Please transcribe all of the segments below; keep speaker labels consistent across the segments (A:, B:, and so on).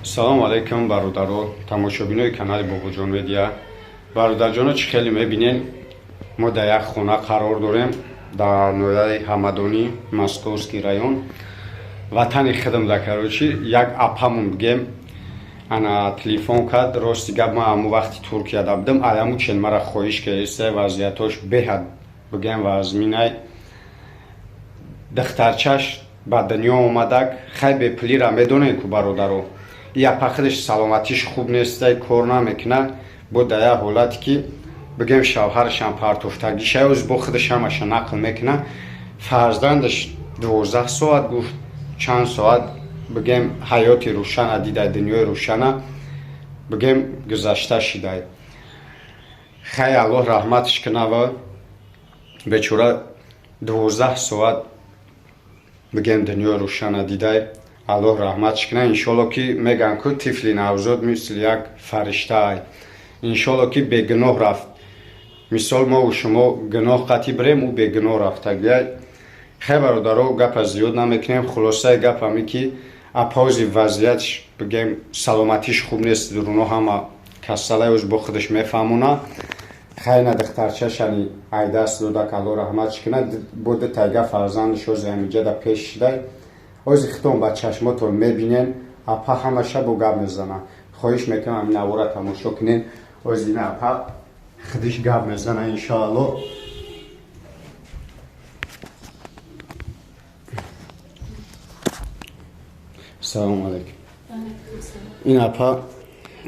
A: Салому алайкум, бародаро, тамошобинои канали Бобоҷон Медиа. Бародарҷоно, чӣ хеле мебинен, мо дар як хона қарор дорем дар ноҳияи Ҳамадонӣ, Московский район, ватани худам да. Короче, як апамон бигем, ана телефон кард. Рости гап, ман ҳамун вақти Туркияда будам, аяму чен мара хоҳиш кардеста. Вазъиятош беҳад, бигем, вазминай. Духтарчаш ба дунё омадак, хай, бепулира медонед ку, бародаро. Япа худаш саломатиш хуб нестай, кор намекунад, бо дар як ҳолате ки, бигем, шавҳарашам партофтагиша, оз бо худаш ҳамаша нақл мекунад. Фарзандаш 12 соат, гуфт, чанд соат, бигем, ҳаёти рӯшана дидай, дунёи рӯшана, бигем, гузашта шидай. Хай, Аллоҳ раҳматш кунава. Бечора 12 соат, бигем, дунёи рӯшана дидай, Аллоҳ раҳматш кунад. Иншолло, ки мегӯянд ку, тифли навзод мисли як фариштаай. Иншолло, ки бегуноҳ рафт. Мисол, мову шумо гуноҳ қатӣ бирем, ӯ бегуноҳ рафтагиай. Хай, бародаро, гапа зиёд намекунем. Хулосаи гап ҳаме, ки апози вазъиятш, бигем, саломатиш хуб нест, дуруно ҳама касалай, оз бо худаш мефаҳмона. Хайна, духтарчашани айдаст додак, Аллоҳ раҳматш кунад. Бо ду тайга фарзандаш ози ҳамиҷада пеш шидай. Ози хитон ба чашмотон мебинен, апа ҳамаша бо гап мезана. Хоҳиш мекунам, ҳамин навора тамошо кунен. Ози ина апа худиш гап мезана, иншоалло. Салому алайкум. Ин апа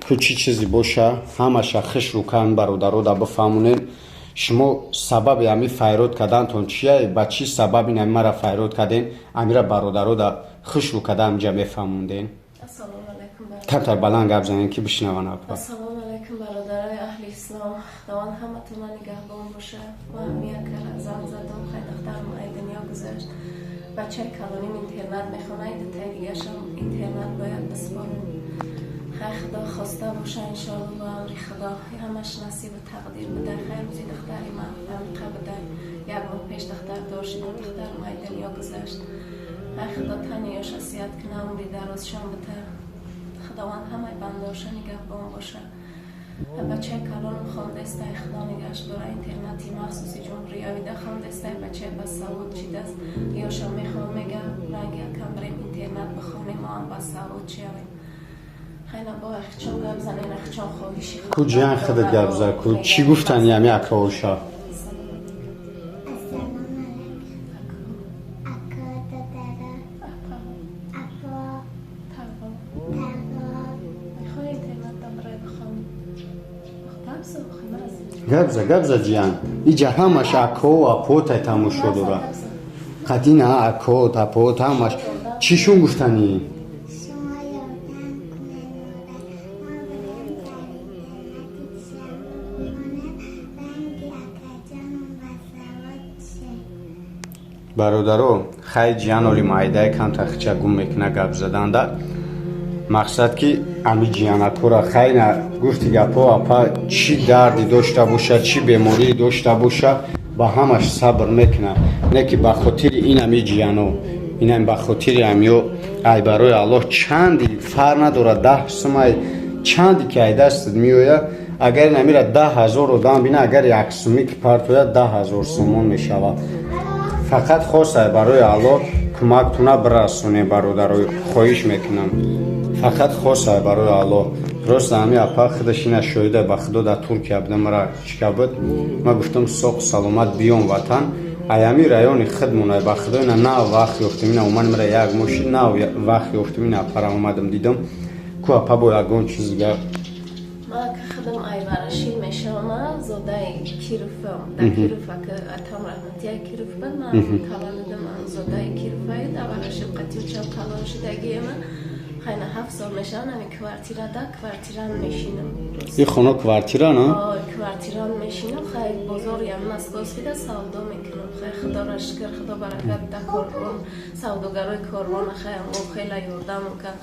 A: ку чӣ чизе боша, ҳамаша хиш рукан, бародаро, да бифаҳмонед. Шумо сабаби ҳами файрод кардантон чия? Ба чӣ сабаб ин ҳами мара файрод карден? Амира бародаро да хуш рӯ карда ҳамҷа мефаҳмонден. Камтар баланд гап занен, ки бишнаванд, апа.
B: Ассалому алайкум, бародарои аҳли ислом. Худованд ҳаматона нигаҳбон боша. Ман ҳам як кара занг задам. Хай, духтарам ай дунё гузашт. Бачаи калоним интернат мехонад, дутаи дигаршам интернат бояд биспорем. Хай, Худо хоста боша, иншоалло, бо амри Худо ҳамаш насибу тақдир буда. Хай, рӯзи духтари ман амиқа буда. Як моҳ пеш духтар дор шидам, духтарам ай дунё гузашт. Хай, Худо тани ёша сиҳат куна, умри дарозшон бита. Худованд ҳамаи бандаоша нигаҳбон боша. Бачаи калонам хондестай, Худо нигаҳш дора, интернати махсуси ҷумҳуриявида хондестай. Бачаи басавод чидаст, ёша мехоҳ, мега, ранги якам бирем интернат бихонем, мо ҳам басавод шавем. Хайна, бо ахчон гап занен, ахчон хоҳиши.
A: Ку ҷиян, худат гап зад ку, чӣ гуфтани ҳами акаоша?
C: Ассалому алайкум. Ака, дадара, апо,
B: Тағо.
C: Тағо.
B: Мехоҳи интернат бирай бихонӣ? Гап за, охи, маз.
A: Гап за, гап за, ҷиян. Иҷа ҳамаш акоу апотай тамошо дора. Қадина акот, апот, ҳамаш чишун гуфтанӣ?
C: Шумо ёрдам кунед модар. Мо бирем дар интернати чиям бихонем, ранги акаҷонам басавод шед.
A: Бародаро, хай, ҷиян оли майдаи камтар хича гум мекуна гап заданда. Мақсад, ки ами ҷиянакора, хайна, гуфти гапо, апа чӣ дарде дошта боша, чӣ беморӣ дошта боша, ба ҳамаш сабр мекуна. Не ки ба хотири ин ами ҷияно, инам ба хотири амиё, ай барои Аллоҳ, чанди фарқ надорад, 10 сумай, чанди ки ай дастат меояд. Агар ин амира 10 000 одам бина, агар як сумӣ ки партояд, 10 000 сомон мешавад. Фақат хосай барои Аллоҳ кӯмактона бирасонем, бародаро, хоҳиш мекунам. Фақат хосай барои Аллоҳ. Просто ҳами апа худаш ина шоҳида, ба Худо, дар Туркия буда, мара чика буд, ма гуфтам, соқ саломат биём ватан, аями райони худмонай. Ба Худо, ина нав вақт ёфтем, ина омад мара як мошин, нав вақт ёфтем, ина апара омадам, дидам ку апа бо ягон чиз гап.
B: Ман ка худам айварашил мешавам, зодаи Кировам. Дар Киров, ака, атам раҳматия Киров буд, ман таваллудам зодаи Кироваю, дар Варашил қатиючам калон шидагиема. Хайна, 7 сол мешавам, ами квартирада квартиран мешинам.
A: Ин хона квартира на?
B: Квартиран мешинам. Хай, бозори ям Московскида савдо мекунам. Хай, Худоро шукр, Худо баракат да корвон, савдогарои корвона, хай, амво хела ёрдам кан.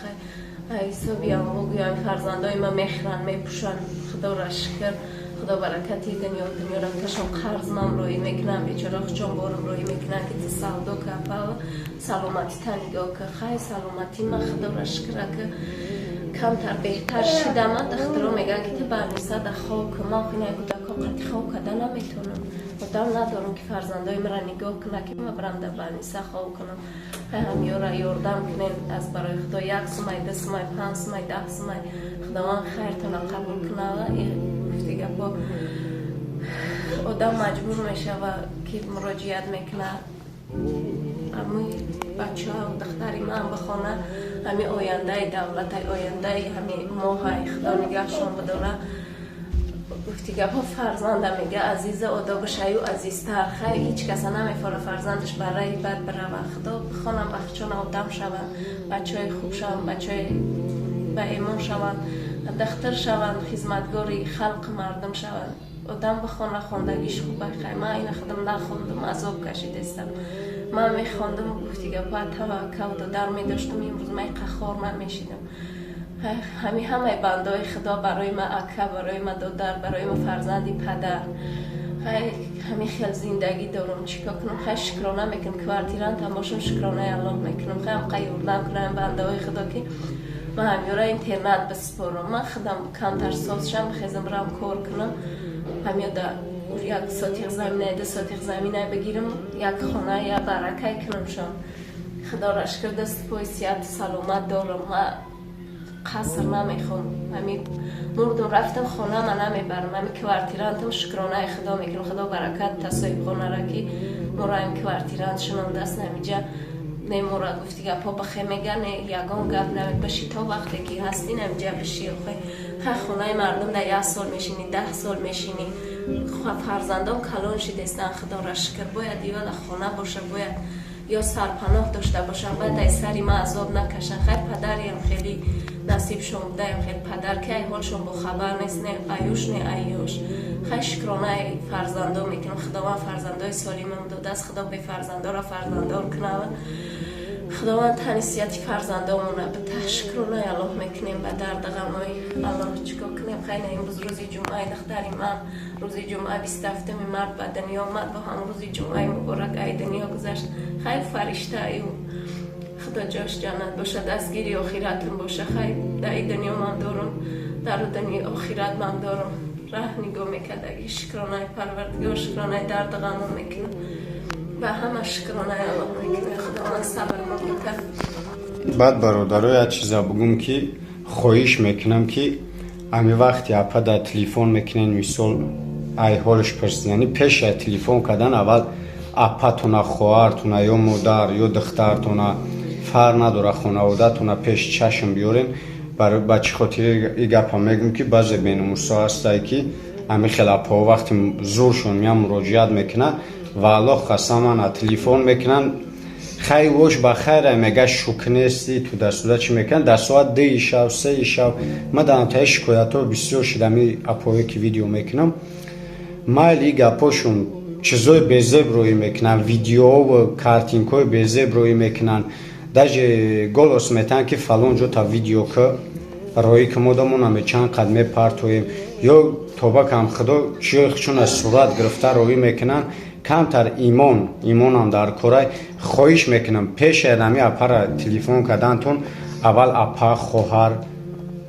B: Хай, ҳисоби амво гӯям, фарзандои ма мехӯранд, мепӯшанд, Худоро шукр, Худо баракати дунё рафташон. Қарз ман роӣ мекунам, бечора хучон борам роӣ мекунам, ки ту савдо капа, саломатита нигоҳ ка. Хай, саломатӣ ма, Худоро шукр, ака. Камтар беҳтар шидама, дахтаро мегӯянд, ки ту бармисада хоб кун. Ман хина кӯдакҳо қати хоб карда наметавонам. Одам надорам, ки фарзандои маро нигоҳ кунад, ки ма барам дар больница хоб кунам. Ҳамёра ёрдам кунем аз барои Худо, 1 сумай, 2 сумай, 5 сумай, 10 сумай. Худованд хайртона қабул кунава. Гуфти гапо, одам маҷбур мешава, ки муроҷиат мекунад. Ҳамои бачаҳо, духтари ман бихона, ҳами ояндаи давлатай, ояндаи ҳами моҳай. Худо нигаҳшон бидора. Гуфти гапҳо, фарзанда мега азиза, одобашаю азизтар. Хай, ҳеҷ каса намефора фарзандаш ба раи бад бирава. Худо бихонам, бахчона одам шаванд, бачаҳои хуб шаванд, бачаҳои ба эмон шаванд, дахтар шаванд, хизматгори халқи мардум шаванд. Одам бихона, хондагиш хуба. Хай, ман ина худам нахондум, азоб кашидестам. Ман мехондум, гуфти гапа, таваккал додар медоштум, имрӯз ман қахор намешидам. Ҳами ҳамаи бандаҳои Худо барои ма ака, барои ма додар, барои ма фарзанди падар. Ҳами хел зиндагӣ дорум, чӣ кор кунам? Хай, шукрона мекунам, квартирантам бошам, шукронаи Аллоҳ мекунам. Хай, ҳамқа ёрдам кунам бандаҳои Худо, ки ман ҳамёра интернат биспорам. Ман худам камтар соз шам, хезам, бирам кор кунам, ҳамёда 1 сотих замина, 2 сотих замина бигирам, як хона, як баракай кунамшон. Худоро шукр, даст пои сиҳату саломат дорам. Ма қаср намехом. Ҳами мурдум, рафтам, хонама намебарам, ҳами квартирантам, шукронаи Худо мекунам. Худо баракат та соҳибхонара, ки моро ҳами квартирант шунондаст. Намиҷа не мора, гуфти гапҳо, бахе мега, не ягон гап баши, то вақте ки ҳастӣ намиҷа биши. Хай, хонаи мардум дар як сол мешинӣ, 10 сол мешинӣ. Фарзандон калон шидестан, Худоро шукр. Бояд ё дар хона боша, бояд ё сарпаноҳ дошта бошам, бояд дар сари ма азоб накашанд. Хайр, падариам хеле насибшон будаем, хеле падар, ки ай ҳолшон бохабар нест, не аюш, не аюш. Хай, шукронаи фарзандо мекунам. Худованд фарзандои солимам додааст. Худо бефарзандоро фарзанддор кунава. Худованд тани сиҳати фарзандомона бита. Шукронаи Аллоҳ мекунем ба дарди ғамои Аллоҳ. Чӣ кор кунем? Хайна, имрӯз рӯзи ҷумъаи, духтари ман рӯзи ҷумъа, 27-уми март ба дунё омад. Бо ҳам рӯзи ҷумъаи муборак ай дунё гузашт. Хайр, фариштаю, Худо ҷош ҷаннат боша, дастгири охиратам боша. Хай, дар и дунё ман дорум, дар дунёи охират ман дорум, раҳ нигоҳ мекардаги. Шукронаи Парвардигор, шукронаи дарду ғамо мекунам, ба ҳама шукронаи Аллоҳ мекунам. Худованд сабр бита.
A: Баъд, бародаро, як чиза бугум, ки хоҳиш мекунам, ки ами вақти апа дар телефон мекунен, мисол, ай ҳолш пурсидани, пеш аз телефон кардан аввал апатона, хоҳартона ё модар ё духтартона, фарқ надора, хонаводатона пеши чашм биёрен. Ба чӣ хотир и гапа мегӯм, ки баъзе беномусҳо ҳастае, ки ами хел апаҳо вақти зуршон меян, муроҷиат мекунанд ва Аллоҳ қасаман, телефон мекунанд: «Хай, вош ба хайра», мега, «шук нести ту дастуда чӣ мекунанд?» Дар соат 2-и шаб, 3-и шаб ма дар таи шикоятҳо бисёр шидами апоҳое, ки видео мекунам. Майли, и гапҳошон чизои безеб рӯӣ мекунанд, видеову картинкҳои безеб рӯӣ мекунанд, даже голос метаҳанд, ки фалон ҷо та видео ки роӣ ки мо дамонаме чанд қад мепартоем ё тоба кам Худо чиёи чун аз сурат гирифта роӣ мекунанд. Камтар имон, имонам дар корай. Хоҳиш мекунам, пеши ами апара телефон кардантон аввал апа, хоҳар,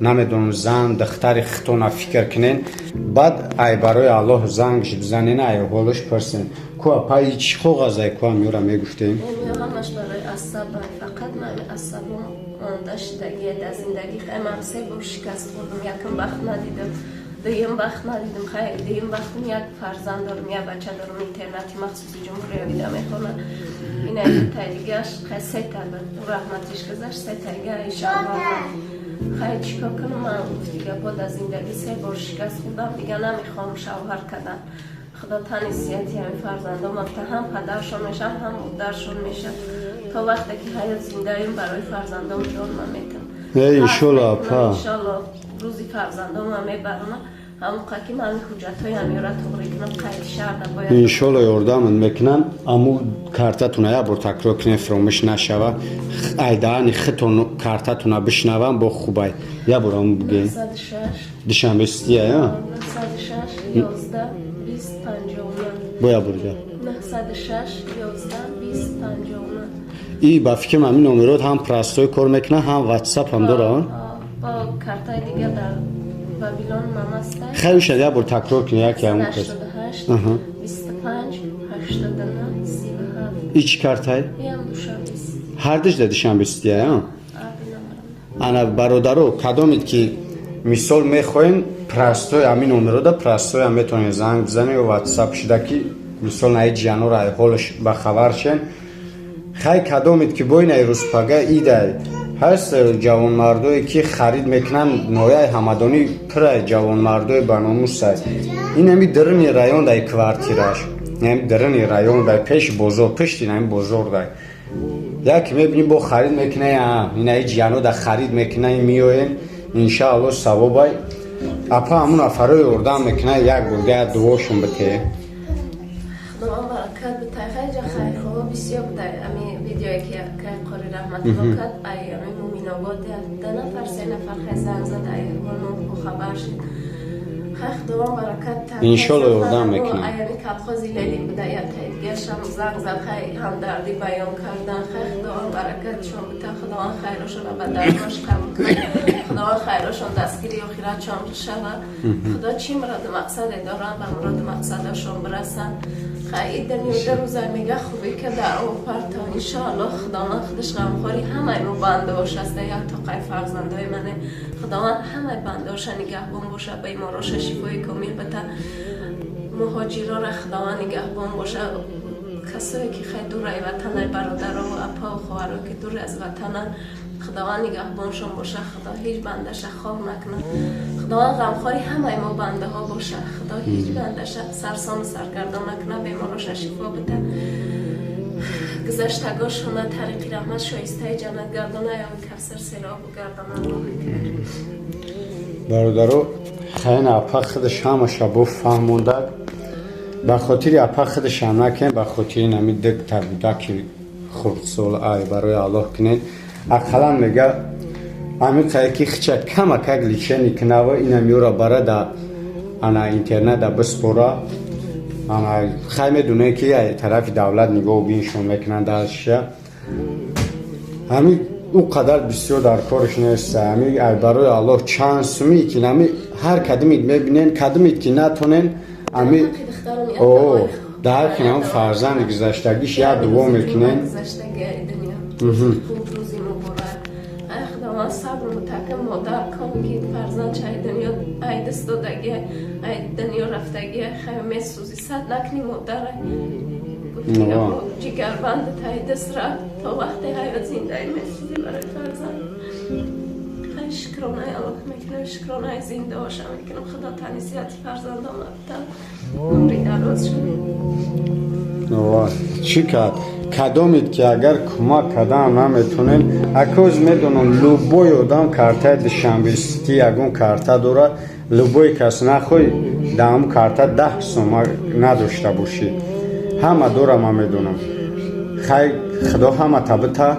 A: намедонам, зан, духтари хитона фикр кунен, баъд ай барои Аллоҳ зангш бизанен, ай ҳолаш пурсен. Ку апа, чӣ коғазай ку амёра мегуфтем?
B: Ҳамаш барои асаб, фақат ман асабом монда шудагия дар зиндагӣ. Хай, ман се бор шикаст хӯрдум. Якум вақт надидам, дуюм вақт надидам. Хай, дуюм вақтм як фарзанд дорум, як бача дорум, интернати махсуси ҷумҳуриявида мехонад. Ина тай дигаш, хай, сета буд, раҳматиш гузашт, сета дига шавҳар. Хай, чӣ кор кунам? Ман, гуфти гапҳо, дар зиндагӣ се бор шикаст хӯрдам, дига намехоҳам шавҳар кардан. Худо тани сиҳати ҳамин фарзандом та, ҳам падаршон мешавам, ҳам модаршон мешавам. То вақте ки ҳаёт зиндаем, барои фарзандом ҷонма метам.
A: Иншолло, апа.
B: Иншолло, рӯзи фарзандомам мебарам, ҳамоқа ки ман ҳуҷҷатҳои ҳамёра туғрӣ кунам, қайди шаҳрда бояд.
A: Иншолло, ёрдамат мекунанд. Аму картатуна як бор такрор кунем, фаромӯш нашава. Айдаани хитон картатуна бишнавам, бо хубай. Як бор аму бугем.
B: 906.
A: Душанбе Сития.
B: 906 11 20 59.
A: Бо як бор дига.
B: 906 11 20 59.
A: И ба фикрам, ҳамин номерот ҳам простой кор мекунад, ҳам Ватсап ҳам дора.
B: Бо. Картаи дига дар Вавилон мамастай.
A: Хеле шад, як бор такрор кунед, яке ҳамун кас.
B: 88 25 89 37.
A: И чӣ картай?
B: Иам Душанбе.
A: Ҳардуш да Душанбе Сития?
B: Аби номерам.
A: Ана, бародаро, кадомед ки мисол мехоҳем, простой ҳамин номерода простой ҳам метавонед занг бизанед ё ватсап шуда, ки мисол наи ҷиянора ай ҳолаш ба хабар шен. Хай, кадомед ки бо инаи рӯзпага идай ҳаст, ҷавонмардое ки харид мекунанд, нояи Ҳамадонӣ пурай ҷавонмардое ба номусай. Ин ҳами даруни район дай квартираш, ҳами даруни район дай, пеши бозор, пишти ҳами бозор дай. Як мебинӣ, бо харид мекунай, инаи ҷиянода харид мекунай, меоен, иншаалло, савобай. Апа ҳамун нафарои ёрдам мекунай, як бурда як дуошон бите.
B: Худованд баракат битай. Хайҷа хайрхоҳо бисёр будай. Ами видеое ки кай Қори Раҳматулло кард, ай ами Муминобод да нафар, се нафар хай занг зад, ай ҳолмо бохабар шид. Хай, Худованд баракат та.
A: Иншолло, ёрдам мекунам.
B: Ай ами колхози Ленин буда, я тай дигаршам занг зад, хай ҳамдардӣ баён кардан. Хай, Худованд баракатшон бита, Худованд хайрошонро ба даргош қабул кунад, Худованд хайрошон дастгири охиратшон шава. Худо чӣ муроду мақсаде доранд, ба муроду мақсадашон бирасанд. Хай, дунё дар рӯза мега хубе ки дар об парто. Иншоалло, Худованд худаш ғамхори ҳамаи мо бандаош аста, як тоқаи фарзандои мане. Худованд ҳамаи бандаоша нигаҳбон боша, бемороша шифои комил бита, муҳоҷирора Худованд нигаҳбон боша, касое ки хай дураи ватанай, бародарову апаву хоҳаро ки дур аз ватананд, Худованд нигаҳбоншон боша. Худо ҳеҷ бандаша хор накунад. Худованд ғамхори ҳамаи мо бандаҳо боша. Худо ҳеҷ бандаша сарсону саргардон накунад, бемороша шифо бита, гузаштагошона тариқи раҳмат шоистаи ҷаннат гардона, ё Кавсар серобу гардона.
A: Бародаро, хайна апа худаш ҳамаша бо фаҳмонда. Ба хотири апа худашам накунед, ба хотири нами дикта будаки хурдсол, ай барои Аллоҳ кунед. Ақаллан мега амиқае ки хича камакак лечение кунава, инам ёра бара да ана интернета биспора. Ана хай, медонед ки ай тарафи давлат нигоҳ биншон мекунанд даша. Ҳами ӯ қадар бисёр дар кораш нест. Ҳами ай барои Аллоҳ чанд сумӣ ки ҳами ҳар кадимид мебинен, кадимид ки натонен, ами о дар ҳаққи ҳам фарзанди гузаштагиш як дуо мекунен.
B: Гузаштаги дунё хуб, рӯзи муборак. Ай Худованд сабр мутакка модар кон, ки фарзанд чай дунё ай даст додаги, ай дунё рафтаги. Хай, месӯзи, сад накни модарай. Ҷигарбанд тай даст рафт, то вақте ҳаёт зиндаи месӯзи барои фарзанд. Хай, шукронаи Аллоҳ мекунам, шукронаи зиндаоша мекунам. Худо тани сиҳати фарзандон абта, умри дароз шуд.
A: Чӣ кард? Кадомед ки агар кӯмак кардаам наметонем, акоз медонам, любой одам картаи Душанбе Сити ягон карта дорад. Любой кас нахоҳӣ дар ҳамн карта 10 сома надошта бошӣ, ҳама дора, ман медонам. Хай, Худо ҳама табита.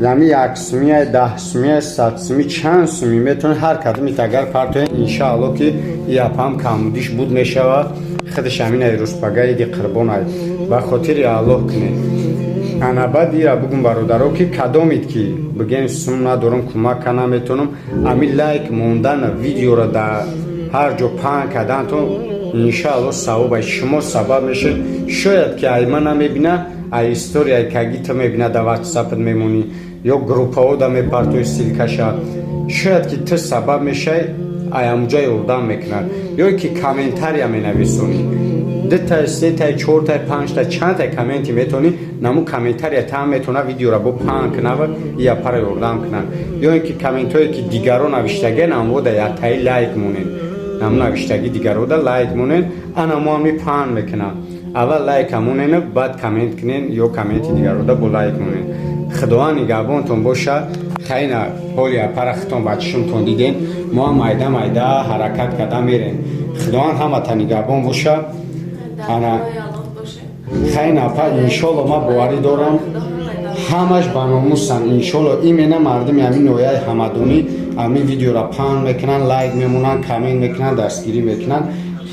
A: Ями 1 сумия, 10 сумия, 100 сумӣ, чанд сумӣ метавонед, ҳар кадомит агар партоед, иншаалло, ки иапам камудиш буд мешавад. Худаш ҳаминаи рӯзпага иди қурбонай, ба хотири Аллоҳ кунед. Ана, баъд ира бугум, бародаро, ки кадомид ки бигем сум надорам, кӯмак ка наметавонам, ами лайк мондан, видеоро дар ҳар ҷо паҳн кардантон, иншаалло, савобай шумо сабаб мешавед. Шояд ки ай ма намебина, ай историяи каги ту мебина, дар ватсапат мемонӣ ё группаҳо да мепартои ссылка ша, шояд ки ту сабаб мешавӣ, ай ҳамуҷа ёрдам мекунад, ё ки комментария менависонӣ, дутай, сетай, чортай, панҷта, чандтай комменти метавонӣ, наму комментария таам метавона видеора бо паҳн кунава, ияпара ёрдам кунад, ё ин ки комментҳое ки дигаро навиштагиан, амвода яктаи лайк монед, наму навиштагӣ дигарода лайк монед, ана мо ҳами паҳн мекунам. Аввал лайка монену баъд коммент кунен ё комменти дигарода бо лайк монед. Худованд нигаҳбонтон боша. Хайна, ҳоли апара хитон ба чишумтон дидем. Мо ҳам майда майда ҳаракат карда мерем. Худованд ҳамата нигаҳбон боша. Ана, хайна, апа, иншолло, ман боварӣ дорам, ҳамаш ба номусанд. Иншолло, именно мардуми ҳамин ноҳияи Ҳамадонӣ ҳамин видеоро паҳн мекунанд, лайк мемонанд, коммент мекунанд, дастгирӣ мекунанд.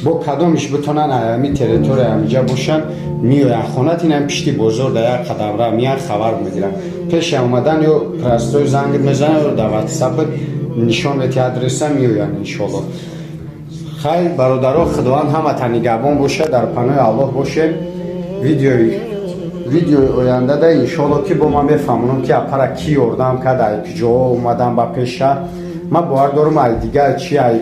A: Бо кадомиш битонанд, ҳами территория ҳамиҷа бошанд, меоянд. Хонат ин ҳам пишти бозор, дар як қадамра меянд, хабар мегиранд. Пеши омадан ё простой зангит мезананд, ё дар ватсапат. Нишон мети адреса, меоянд, иншоалло. Хайр, бародаро, Худованд ҳамата нигаҳбон боша, дар паноҳи Аллоҳ бошем. Видеои ояндада, иншоалло, ки бо ман мефаҳмонам, ки апара кӣ ёрдам кард, ай куҷоҳо омадан ба пеша. Ман бовар дорам, ай дигар чи ай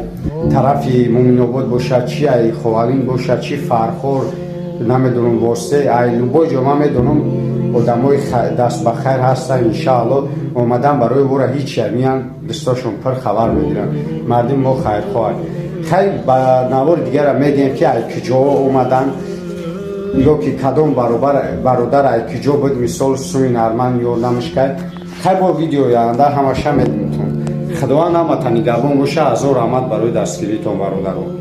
A: тарафи Муминобод бошад, чи ай Ховалин бошад, чи Фархор, намедонам, Восе, ай любой ҷо, ман медонам, одамои даст ба хайр ҳастанд. Иншаалло, омадан барои ӯра ҳеч миян, дастошон пир хабар мегиранд. Мардими мо хайрхоҳанд. Хайр, ба навори дигара мегӯем, ки ай куҷоҳо омадан ё ки кадом бародар ай куҷо буд, мисол, суми нарман ёрдамаш кард. Хайр, бо видеои оянда ҳамаша медонтон. Худованд ҳамата нигаҳбон боша. Ҳазор раҳмат барои дастгиритон, бародаро.